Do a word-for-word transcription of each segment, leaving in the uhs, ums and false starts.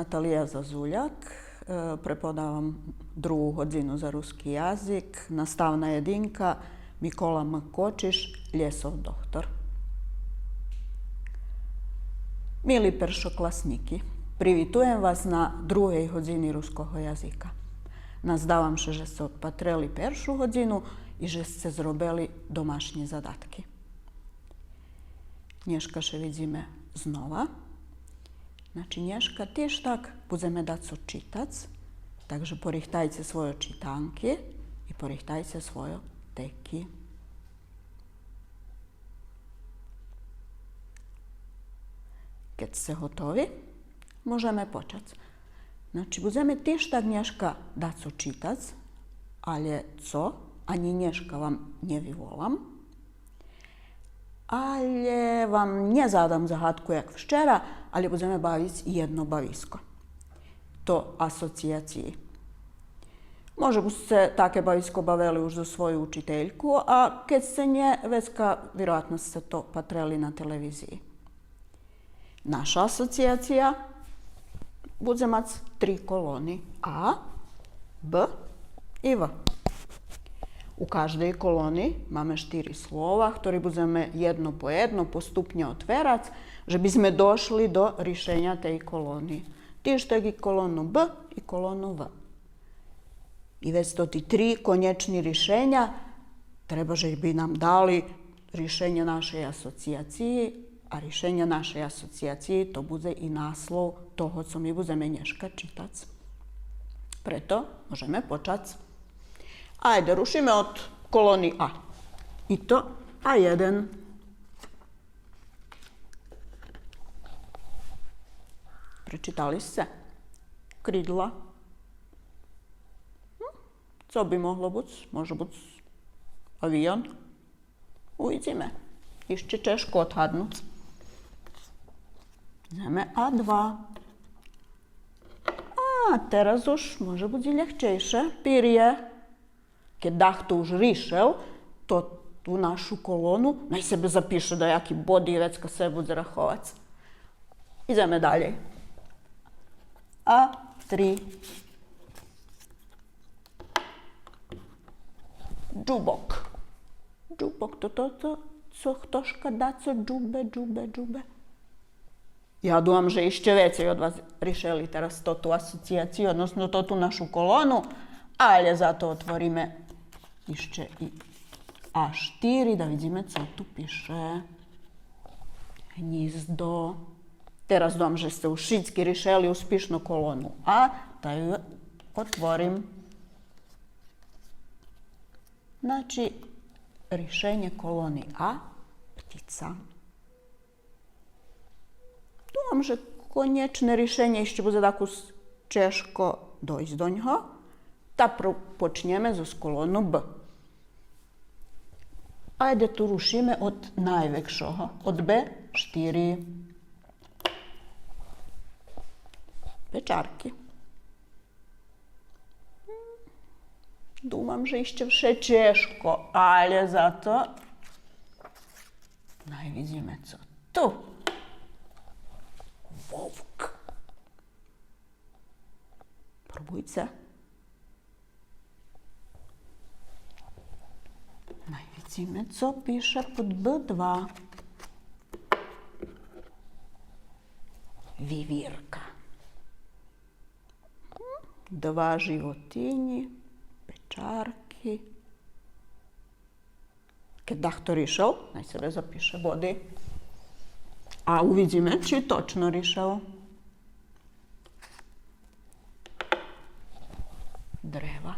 Наталия Зазуляк, е, преподавам другу годзину за руски язик, наставна єдинка Микола М. Кочиш, Лєсов дохтор. Мили першокласнїки, привитуєм вас на другей годзини руского язика. Наздавам ше же сце одпатрели першу годзину и же сце зробели домашнї задатки. Нєшка ше видзиме знова. Значи, нєшка тиж так будземе дацо читац, так же порихтайце свойо читанки и порихтайце свойо теки. Кед сце готови, можеме почац. Значи, будземе тиж так нєшка дацо читац, алє цо, анї нєшка вам нє виволам, алє вам нє задам загадку як вчера, алє будземе бавиц єдно бависко. То асоцияциї. Може буц сце таке бависко бавели уж зоз свою учительку, а кед сце нє, вецка вироятно сце то патрели на телевизиї. Наша асоцияция будзе мац три колони: А, Б и В. У каждей колони маме штири слова, хтори будземе єдно по єдно поступнє отверац, же бизме дошли до ришеня тей колони. Тиж так и колону Б и колону В. И вец тоти три конєчни ришеня треба же би нам дали ришенє нашей асоцияциї, а ришенє нашей асоцияциї то будзе и наслов того цо ми будземе нєшка читац. Прето можеме почац. Айде, рушиме од колони А. И то А єден. Пречитали сце? Кридла. М, цо би могло буц? Може буц авион? Увидзиме. Ище чежко одгаднуц. Идземе А два. А, тераз уж може буц и лєгчейше. Пирє. Кед дахто уж ришел, то ту нашу колону най себе запише даяки бод и вецка ше будзе раховац. Идземе далєй. А три. Джубок. Джубок, то, то, то, цо хтошка дацо джубе, джубе, джубе. Я думам же ище вецей од вас ришели тераз тоту асоцияцию, односно тоту нашу колону, алє зато отвориме ище и А штири, да видзиме цо ту пише. Гнїздо. Тераз думам же сце уж шицки ришели успишно колону А, та ю отворим. Значи, ришенє колони А, птица. Думам же конєчне ришенє ище будзе дакус чежко дойсц до нього. Та про-, почнєме зоз колону Б. Айде ту рушиме од найвекшого, од Б штири. Печарки. Думам же ище вше чежко, алє зато най видзиме цо ту. Вовк. Пробуйце. Най видзиме цо пише под Б два. Вивирка. Два животинї, печарки. Кед дахто ришел, най себе запише боди. А увидзиме чи точно ришел. Древа.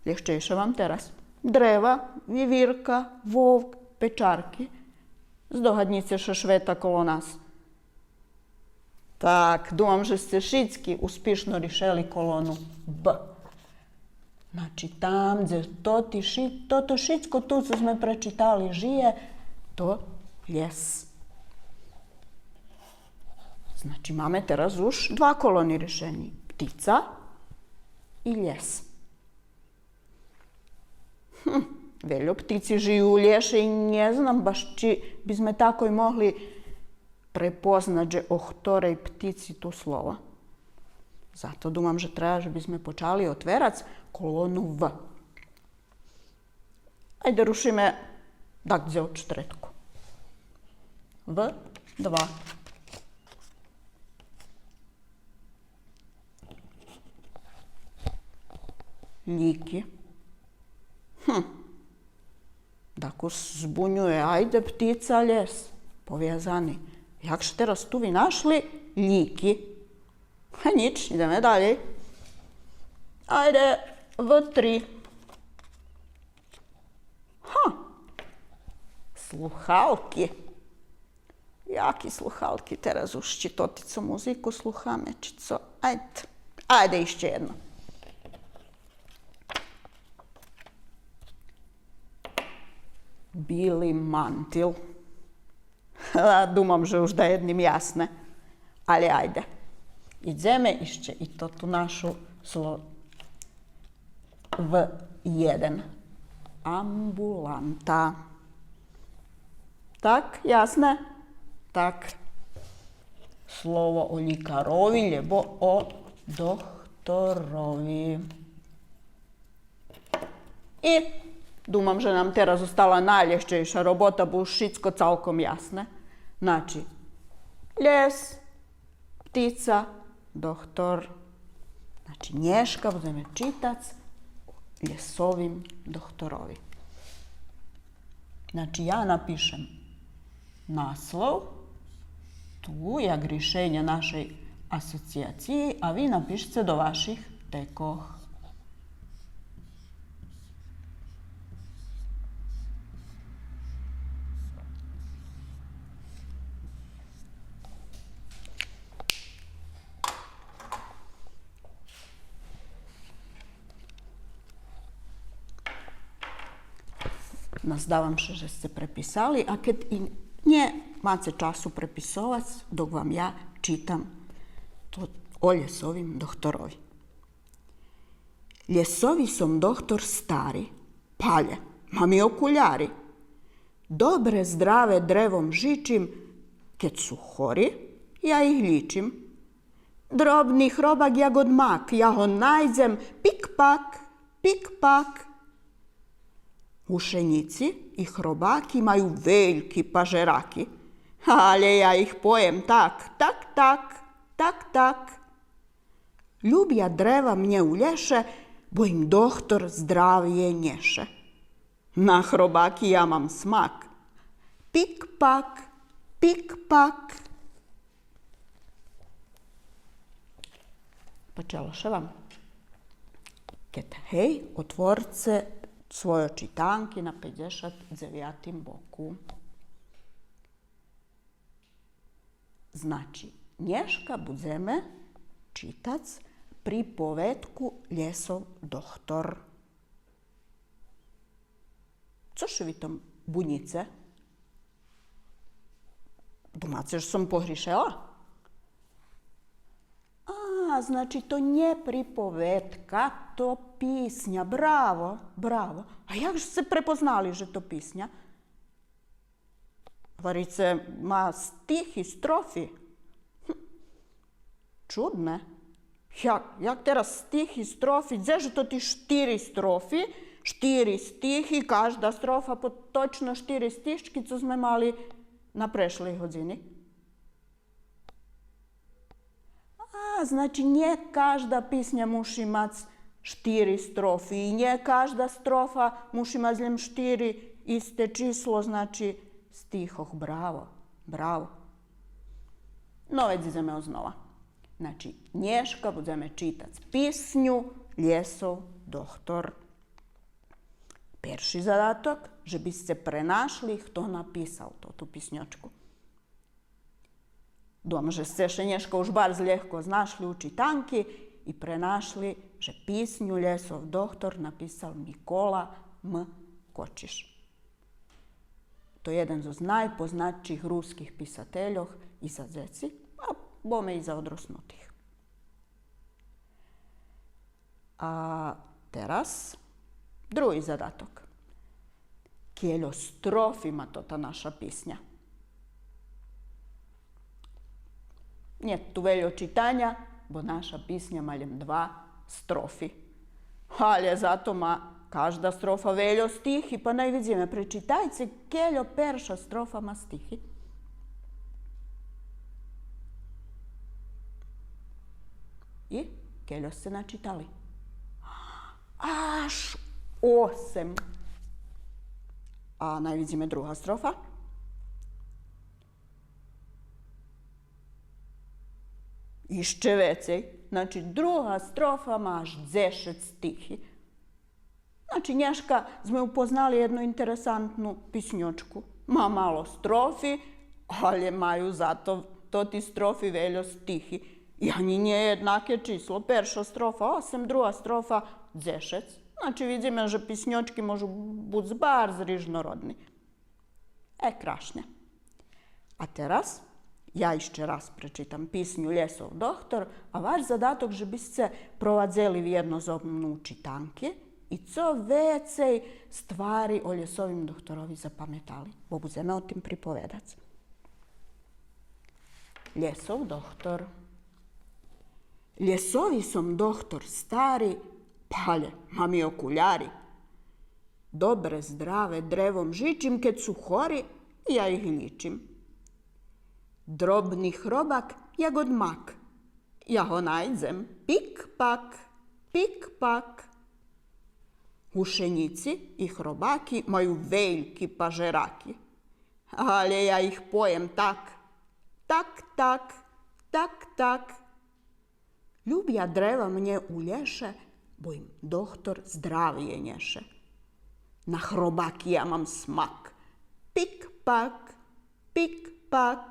Лєгчейше вам тераз. Древа, вивирка, вовк, печарки. Здогаднїце ше швета коло нас. Так, думам же сце шицки успишно ришели колону Б. Значи, там дзе тоти ши-, тото шицко ту цо зме пречитали жиє, то лєс. Значи, маме тераз уж два колони ришени. Птица и лєс. Гм, вельо птици жию у лєше и нє знам баш чи бизме такой могли препознац же о хторей птици ту слово. Зато думам же треба же бизме почали отверац колону В. Айде рушиме дакдзе од штредку. В два. Лїки. Хм. Дакус збунює. Айде, птица, лєс. Повязани. Як ше тераз ту винашли лїки? Га, нїч, идземе далєй. Айде, В три. Га. Слухалки. Яки слухалки тераз уж, чи то ти цо музику слухаме, чи цо? Айде. Айде ище єдно. Били мантил. Га, думам же уж даєдним ясне. Але айде. Идземе ище и тоту нашу сло-, В єден. Амбуланта. Так, ясне? Так. Слово о лїкарови, лєбо о дохторови. И думам же нам тераз остала найлєгчейша робота, бо шицко цалком ясне. Значи, лєс, птица, дохтор. Значи, нєшка будземе читац лєсовим дохторови. Значи, я напишем наслов ту, як ришенє нашей асоциациї, а ви напишце до ваших текох. Наздавам ше же сце преписали, а кед и нє, маце часу преписовац, док вам я читам то о лєсовим дохторови. Лєсови сом дохтор стари, палє, мам и окуляри. Добре здравє древом жичим, кед су хори, я их лїчим. Дробни хробак як од мак, я го найдзем, пик-пак, пик-пак. Гушенїци и хробаки маю вельки пажераки, але я их поєм так, так, так, так, так. Любя древа мнє у лєше, бо им дохтор здравє нєше. На хробаки я мам смак. Пик-пак, пик-пак. Пачело ше вам? Кед гей, отворце свойо читанки на пейдзешат дзевятим боку. Значи, нєшка будземе читац приповедку Лєсов дохтор. Цо ше ви там бунїце? Думаце же сом погришела? А, значи, то нє приповедка, то писня. Браво, браво. А як же сце препознали же то писня? Гварице, ма стих и строфи. Гм. Чудне. Як, як тераз стих и строфи? Дзе же тоти штири строфи, штири стихи, кажда строфа по точно штири стишки, цо зме мали на прешлей годзини? А, значи, нє кажда писня муши мац штири строфи и нє кажда строфа муши мац лєм штири, исте число, значи, стихох. Браво, браво. Но, вец идземе ознова. Значи, нєшка будземе читац писню Лєсов дохтор. Перши задаток, же би сце пренашли хто написал тоту писньочку. Думам же сце ше нєшка уж барз лєгко знашли у читанки и пренашли же писню Лєсов дохтор написал Микола М. Кочиш. То єден зоз найпознатших руских писательох и за дзеци, а боме и за одроснутих. А тераз други задаток. Кельо строфи ма тота наша писня? Нєт ту вельо читаня, бо наша писня ма лєм два строфи. Алє зато ма кажда строфа вельо стихи, па най видзиме, пречитайце кельо перша строфа ма стихи. И кельо сце начитали? Аж осем. А най видзиме друга строфа. Ище вецей. Значи, друга строфа ма аж дзешец стихи. Значи, нєшка зме упознали єдну интересантну писньочку. Ма мало строфи, алє маю зато тоти строфи вельо стихи. И анї нє єднаке число. Перша строфа осем, друга строфа дзешец. Значи, видзиме же писньочки можу буц барз рижнородни. Е, крашнє. А тераз я ище раз пречитам писню Лєсов дохтор, а ваш задаток же бисце провадзели вєдно зо мнов читанки и цо вецей ствари о Лєсовим дохторови запаметали, бо будземе о тим приповедац. Лєсов дохтор. Лєсови сом дохтор стари, палє, мам и окуляри. Добре здраве древом жичим, кед су хори, я их лїчим. Дробни хробак, як од мак, я го найдзем, пик-пак, пик-пак. Гушенїци и хробаки маю вельки пажераки, алє я их поєм так, так, так, так, так. Любя древа мнє у лєше, бо им дохтор здравє нєше. На хробаки я мам смак. Пик-пак, пик-пак.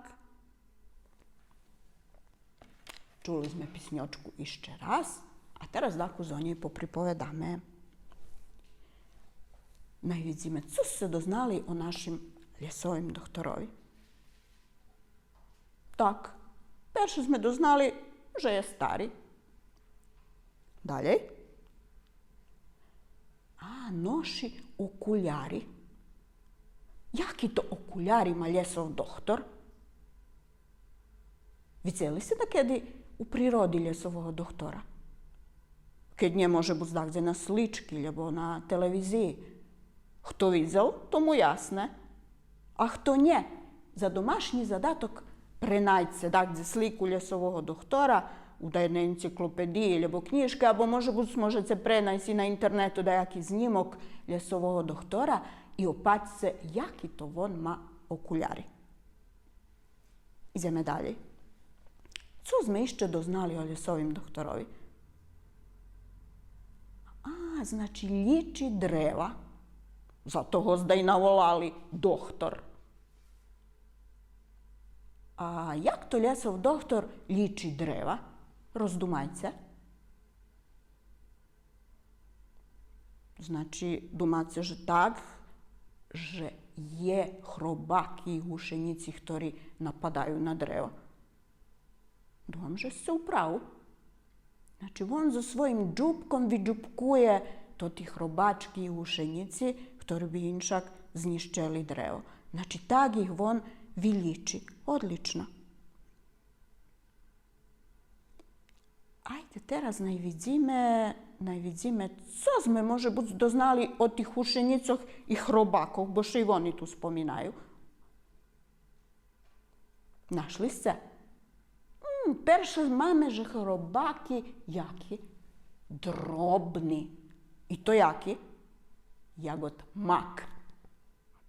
Чули зме писньочку ище раз, а тераз дакус о нєй поприповедаме. Най видзиме, цо сце дознали о нашим Лєсовим дохторови. Так, перше зме дознали же є стари. Далєй. А, ноши окуляри. Яки то окуляри ма Лєсов дохтор? Видзели сце дакеди у природи Лєсового дохтора? Кед нє, може буц дагдзе на слички, лєбо на телевизиї. Хто видзел, тому ясне. А хто нє, за домашнї задаток пренайдзце дагдзе слику Лєсового дохтора у даєдней енциклопедиї лєбо кнїжки, або може буц можеце пренайсц и на интернету даяки знїмок Лєсового дохтора и опатьце яки то вон ма окуляри. Идземе далєй. Цо зме ище дознали о Лєсовим дохторови? А, значи, лїчи древа. Зато го здай наволали дохтор. А як то Лєсов дохтор лїчи древа? Роздумайце. Значи, думаце же так, же є хробаки и гушенїци хтори нападаю на древа. Думам же сце у праву. Значи, вон зоз своїм джубком виджубкує тоти хробачки и гушенїци, хтори би иншак знїщели древо. Значи, так их вон вилїчи. Одлично. Айде тераз най видзиме, най видзиме, цо зме, може буц, дознали о тих гушенїцох и хробакох, бо ше и вони ту споминаю. Нашли сце? М, перше маме же хробаки яки? Дробни. И то яки? Як од мак.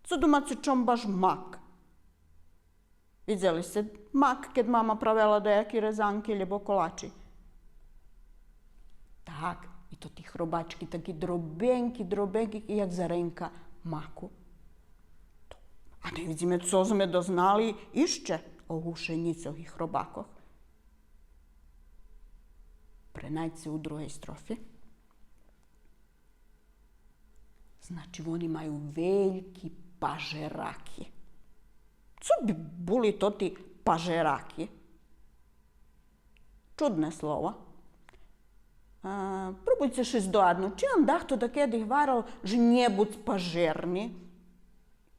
Цо думаце, чом баш мак? Видзели сце мак кед мама правела даяки резанки лєбо колачи? Так, и тоти хробачки таки дробенки, дробенки, як заренка маку. А най видзиме цо зме дознали ище о гушенїцох и хробакох. Пренайдзце у другей строфи. Значи, вони маю вельки пажераки. Цо би були тоти пажераки? Чудне слово. А, пробуйце ше здогаднуц, чи вам дахто дакеди гварел же нє буц пажерни?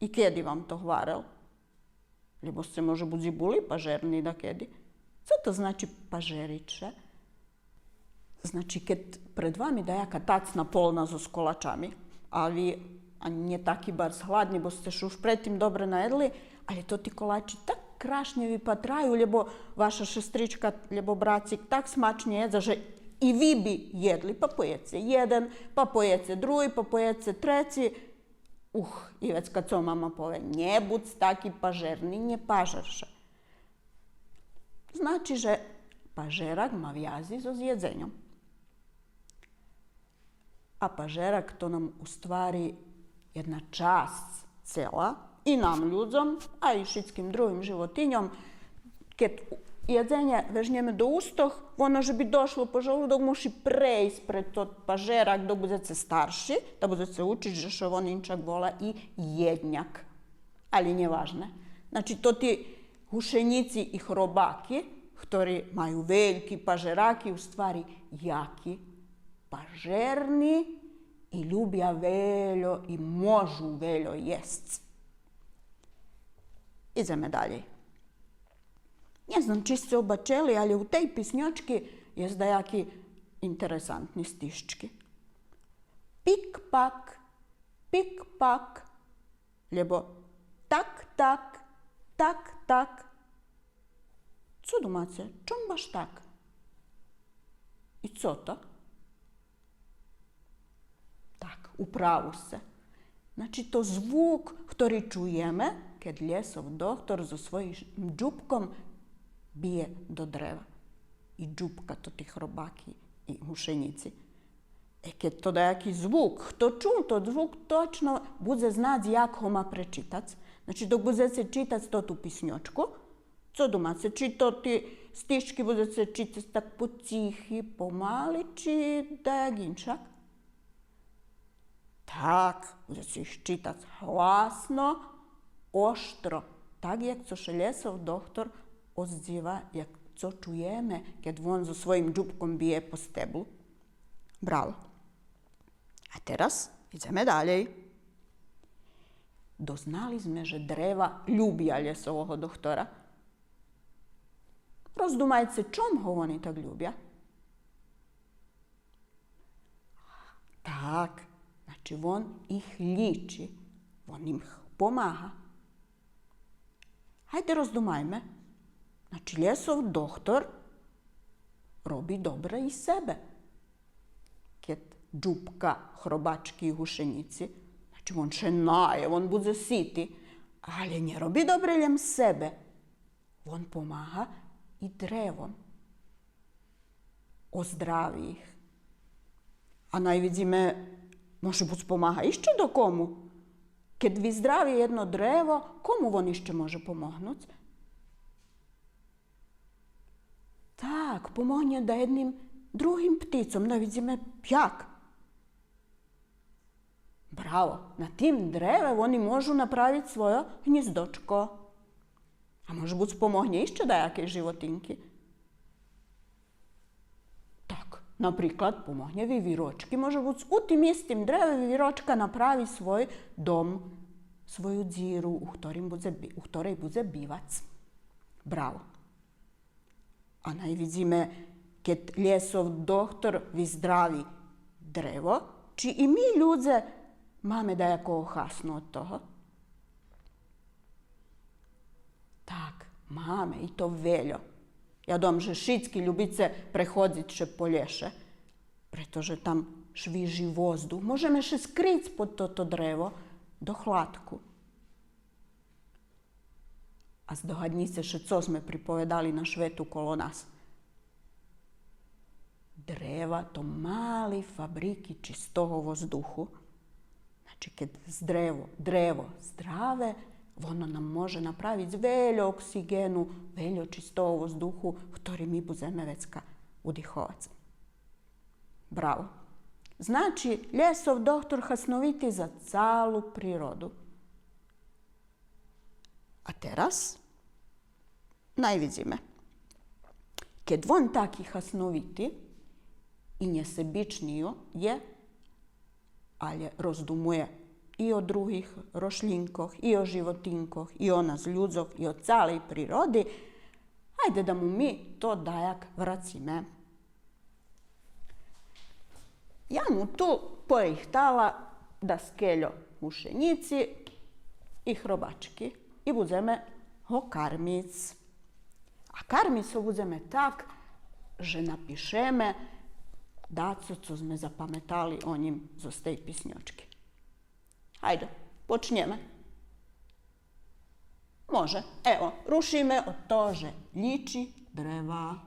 И кеди вам то гварел? Лєбо сце, може буц, и були пажерни дакеди. Цо то значи пажериц ше? Значи, кед пред вами даяка тацна полна зоз колачами, а ви анї нє таки барз гладни, бо сце ше уж пред тим добре наєдли, але тоти колачи так крашнє випатраю, лєбо ваша шестричка, лєбо брацик так смачнє єдза, же и ви би єдли, па поєдзе єден, па поєдзе други, па поєдзе треци. Ух, и вецка цо мама пове: „Нє будз таки пажерни, нє пажер ше.“ Значи же пажерак ма вязи зоз єдзеньом. А пажерак то нам у ствари єдна часц цела, и нам, людзом, а и шицким другим животиньом. Кед єдзенє вежнєме до устох, воно же би дошло по желудок, муши прейсц през тот пажерак док будзеце старши, та будзеце учиц же ше вон инчак вола и єдняк. Али нє важне. Значи, тоти гушенїци и хробаки, хтори маю вельки пажераки, у ствари яки? Пажерни и любя вельо и можу вельо єсц. Идземе далєй. Нє знам чи сце обачели, але у тей писньочки єст даяки интересантни стишки. Пик-пак, пик-пак, лєбо так-так, так-так. Цо думаце, чом баш так? И цо то? Так, у праву сце. Значи, то звук хтори чуєме кед лєсов дохтор зоз своїм джубком биє до древа. И джубка тоти хробаки и гушенїци. Е, кед то даяки звук, хто чул тот звук, точно будзе знац як го ма пречитац. Значи, док будзеце читац тоту писньочку, цо думаце, чи тоти стишки будзеце читац так поцихи, помали, чи даяк инчак? Так, будзеце их читац гласно, оштро, так як цо ше лєсов дохтор оздзива, як цо чуєме кед вон зоз своїм джубком биє по стеблу. Браво. А тераз идземе далєй. Дознали зме же древа любя лєсового дохтора. Роздумайце, чом го вони так любя? Так, значи, вон их лїчи, вон им помага. Гайде роздумайме. Значи, лєсов дохтор роби добре и себе. Кед джубка хробачки и гушенїци, значи, вон ше нає, вон будзе сити, але нє роби добре лєм себе. Вон помага и древом. Оздрави их. А най видзиме, може буц помага ище дакому. Кед виздрави єдно древо, кому вон ище може помогнуц? Так, помогнє даєдним другим птицом, най видзиме як. Браво! На тим древе вони можу направиц свойо гнїздочко. А може буц помогнє ище даякей животинки? Так, наприклад, помогнє вивирочки. Може буц у тим истим древе вивирочка направи свой дом, свою дзиру, у хторим будзе би-, у хторей будзе бивац. Браво! А най видзиме, кед лєсов дохтор виздрави древо, чи и ми, людзе, маме даякого хасну од того? Так, маме, и то вельо. Я думам же шицки любице преходзиц ше по лєше, прето же там швижи воздух. Можеме ше скриц под тото древо до хладку. А здогаднїце ше, цо зме приповедали на швету коло нас. Древа то мали фабрики чистого воздуху. Значи, кед здрево-, древо здраве, воно нам може направиц вельо оксиґену, вельо чистого воздуху, хтори ми будземе вецка удиховац. Браво! Значи, лєсов дохтор хасновити за цалу природу. А тераз най видзиме. Кед вон таки хасновити и нєсебични є, але роздумує и о других рошлїнкох, и о животинкох, и о нас людзох, и о цалей природи, Айде да му ми то даяк врациме. Я му ту порихтала даскельо гушенїци и хробачки и будземе го кармиц. А кармиц го будземе так же напишеме дацо цо зме запаметали о нїм зоз тей писньочки. Гайде, почнєме. Може. Ево, рушиме од того же лїчи древа.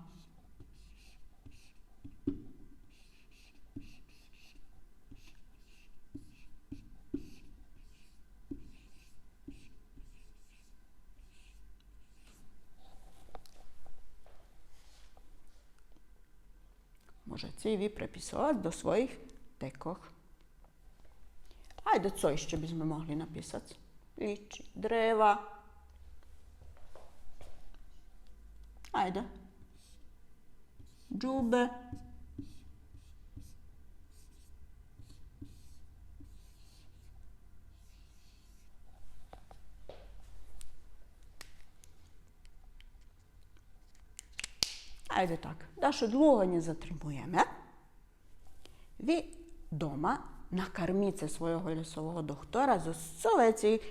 Можеце и ви преписовац до своїх текох. Айде, цо ище бизме могли написац? Лїчи, древа. Айде. Джубе. Айде так, да ше длуго нє затримуєме. Ви дома накармице свойого лєсового дохтора зоз цо вецей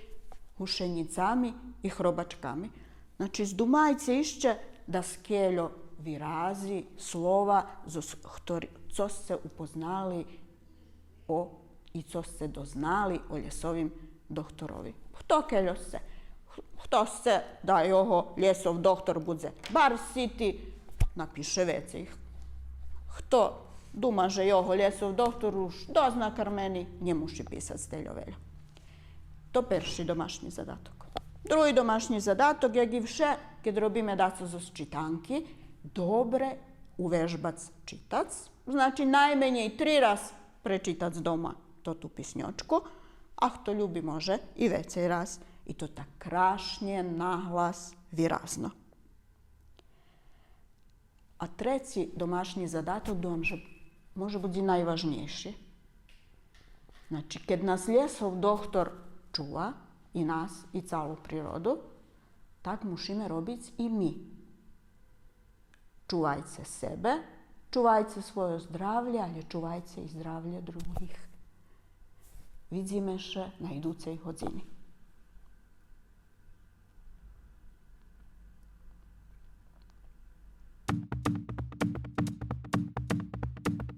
гушенїцами и хробачками. Значи, здумайце ище даскельо вирази, слова, зоз хтори-, цо сце упознали о, и цо сце дознали о лєсовим дохторови. Хто кельо сце? Х-, хто сце да його лєсов дохтор будзе барз сити, напише вецей. Хто дума же його лєсов дохтор уж досц накармени, нє муши писац тельо вельо. То перши домашнї задаток. Други домашнї задаток, як и вше, кед робиме дацо зоз читанки, добре увежбац читац, значи найменєй три раз пречитац дома тоту писньочку, а хто люби, може и вецей раз. И то так крашнє, наглас, виразно. А треци домашнї задаток, думам же може буц и найважнєйши. Значи, кед нас лєсов дохтор чува, и нас, и цалу природу, так мушиме робиц и ми. Чувайце себе, чувайце свойо здравє, алє чувайце и здравє других. Видзиме ше на идуцей годзини.